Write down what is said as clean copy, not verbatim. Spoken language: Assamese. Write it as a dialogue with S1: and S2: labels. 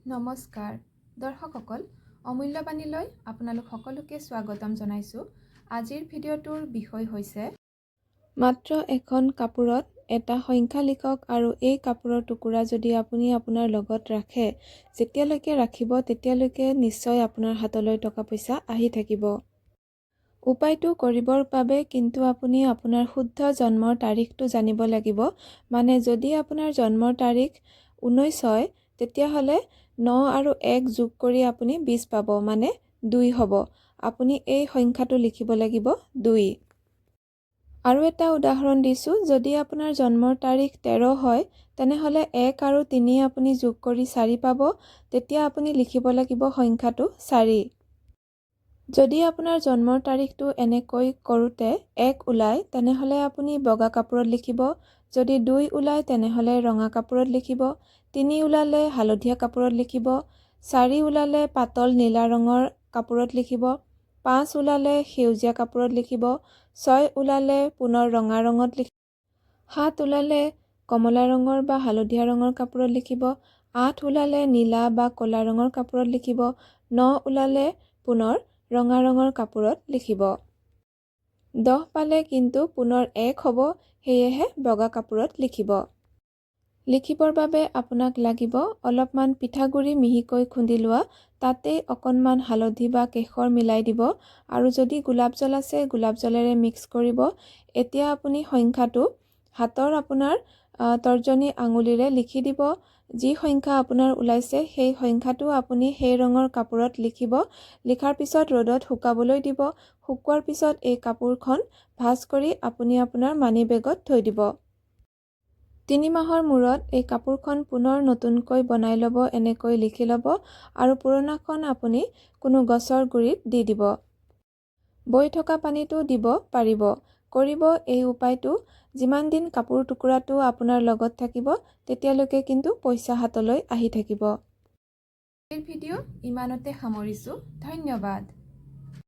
S1: নমস্কাৰ দৰ্শকসকল, অমূল্যবাণীলৈ আপোনালোক সকলোকে স্বাগতম জনাইছোঁ। আজিৰ ভিডিঅ'টোৰ বিষয় হৈছে, মাত্ৰ এখন কাপোৰত এটা সংখ্যা লিখক আৰু এই কাপোৰৰ টুকুৰা যদি আপুনি আপোনাৰ লগত ৰাখে, যেতিয়ালৈকে ৰাখিব তেতিয়ালৈকে নিশ্চয় আপোনাৰ হাতলৈ টকা পইচা আহি থাকিব। উপায়টো কৰিবৰ বাবে কিন্তু আপুনি আপোনাৰ শুদ্ধ জন্মৰ তাৰিখটো জানিব লাগিব। মানে যদি আপোনাৰ জন্মৰ তাৰিখ 19 হয়, তেতিয়াহ'লে 9 আৰু 1 যোগ কৰি আপুনি 20 পাব, মানে 2 হ'ব। আপুনি এই সংখ্যাটো লিখিব লাগিব 2। আৰু এটা উদাহৰণ দিছোঁ। যদি আপোনাৰ জন্মৰ তাৰিখ 13 হয়, তেনেহ'লে 1 আৰু 3 আপুনি যোগ কৰি 4 পাব। তেতিয়া আপুনি লিখিব লাগিব সংখ্যাটো 4। যদি আপোনাৰ জন্মৰ তাৰিখটো এনেকৈ কৰোঁতে 1 ওলায়, তেনেহ'লে আপুনি বগা কাপোৰত লিখিব। যদি 2 ওলায়, তেনেহ'লে ৰঙা কাপোৰত লিখিব। 3 ওলালে হালধীয়া কাপোৰত লিখিব। 4 ওলালে পাতল নীলা ৰঙৰ কাপোৰত লিখিব। 5 ওলালে সেউজীয়া কাপোৰত লিখিব। 6 ওলালে পুনৰ ৰঙা ৰঙত লিখিব। 7 ওলালে কমলা ৰঙৰ বা হালধীয়া ৰঙৰ কাপোৰত লিখিব। 8 ওলালে নীলা বা ক'লা ৰঙৰ কাপোৰত লিখিব। 9 ওলালে পুনৰ ৰঙা ৰঙৰ কাপোৰত লিখিব। 10 পালে কিন্তু পুনৰ 1 হ'ব, সেয়েহে বগা কাপোৰত লিখিব। লিখিবৰ বাবে আপোনাক লাগিব অলপমান পিঠাগুড়ি মিহিকৈ খুন্দি লোৱা। তাতেই অকণমান হালধি বা কেশৰ মিলাই দিব আৰু যদি গোলাপ জল আছে, গোলাপ জলেৰে মিক্স কৰিব। এতিয়া আপুনি সংখ্যাটো হাতৰ আপোনাৰ তৰ্জনী আঙুলিৰে লিখি দিব। যি সংখ্যা আপোনাৰ ওলাইছে, সেই সংখ্যাটো আপুনি সেই ৰঙৰ কাপোৰত লিখিব। লিখাৰ পিছত ৰ'দত শুকাবলৈ দিব। শুকোৱাৰ পিছত এই কাপোৰখন ভাঁজ কৰি আপুনি আপোনাৰ মানি বেগত থৈ দিব। 3 মাহৰ মূৰত এই কাপোৰখন পুনৰ নতুনকৈ বনাই ল'ব, এনেকৈ লিখি ল'ব আৰু পুৰণাখন আপুনি কোনো গছৰ গুৰিত দি দিব। বৈ থকা পানীটো দিব পাৰিব। কৰিব এই উপায়টো। যিমান দিন কাপোৰ টুকুৰাটো আপোনাৰ লগত থাকিব, তেতিয়ালৈকে কিন্তু পইচা হাতলৈ আহি থাকিব। আজিৰ ভিডিঅ' ইমানতে সামৰিছোঁ। ধন্যবাদ।